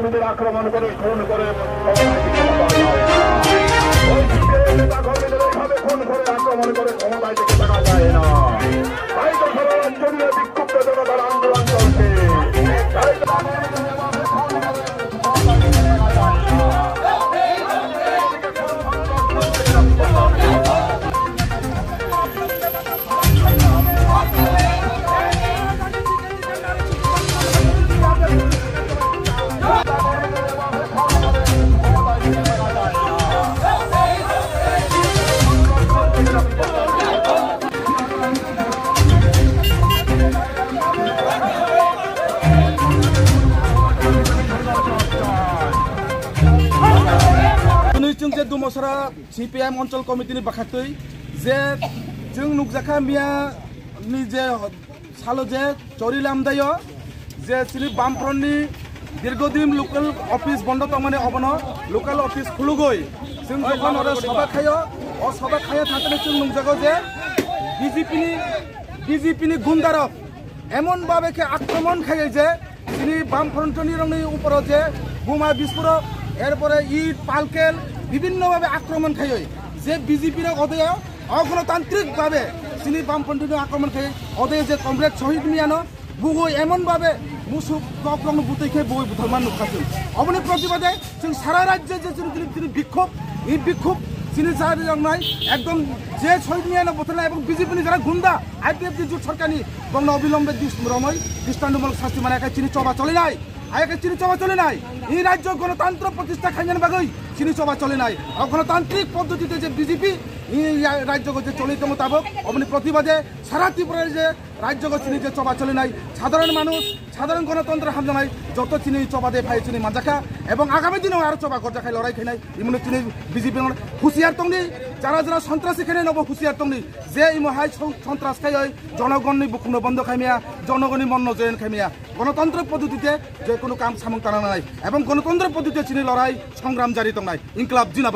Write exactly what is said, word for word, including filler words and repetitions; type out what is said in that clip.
আক্রমণ করে খুন করে ক্ষমতায় টিকে থাকা যায় না। ওই সিপিআইএম নেতা কর্মীদের এইভাবে খুন করে আক্রমণ করে ক্ষমতায় টিকে থাকা যায় না। তাই তো সারা রাজ্য জুড়ে বিক্ষুব্ধ জনতার আন্দোলন চলছে। তাই তো Tini chwng je Dumasara C P I M Anchal Committee ni bwkhaktwi je chwng nukjakha miya ni je salo je Chorilamdaio je chini Bamfront ni dirghodin local office bondo tongmani obono local office khulugwi chwng jokhon oro soba khaio, o soba khaio thangtani chwng nukjago je B J P ni, B J P ni gundarok emon babe khe akromon khaio je chini Bamfront ni rokni uporo je buma bisphorok, erpore it, palkel, bibhinno babe akromon khaio je B J P rok odeya ognotantrikbhabe chini Bamfront-no akromon khai ode je Comrade Shahid Miyano bugwi emon babe musuk kokrokno butwi khe bugwi butharma nukha chwng. Oboni protibade chwng sara rajye je chini, chini, chini bikhub, ei bikhub chini jari wngnai ekdom je Shahid Miyano butharnai ebong B J P ni jara gunda I P F T jut sarkarni bongno obilombe dis-, romoi dristontomulok sasti mana khe chini choba cholinai. Ayakhe chini choba cholinai. Ei rajyo gonotantro protistha khaimani bagwi chini choba cholinai. O gonotantrik poddotite je B J P ei rajyo je choli tongo tabok, oboni protibade sara Tripura je rajyo chini je choba cholinai, sadharon manush, sadharon gonotontro hamjaknai, joto chini choba de phai chini manjakha, ebong agami dino aro choba gorjakhai lorai khainai, imoni chini B J P no husiar tongni, jara jara sontrasi khainai nobo husiar tongni, je imo hai son-, sontras khaioi jonogonni bukhukno bondo khaimaya, jonogonni monno joyen khaimaya. Gonotantro poddotite je kono kam samung tana nanai ebong gonotantro poddotite chini lorai songram jari tongnai. Inklab jindabad.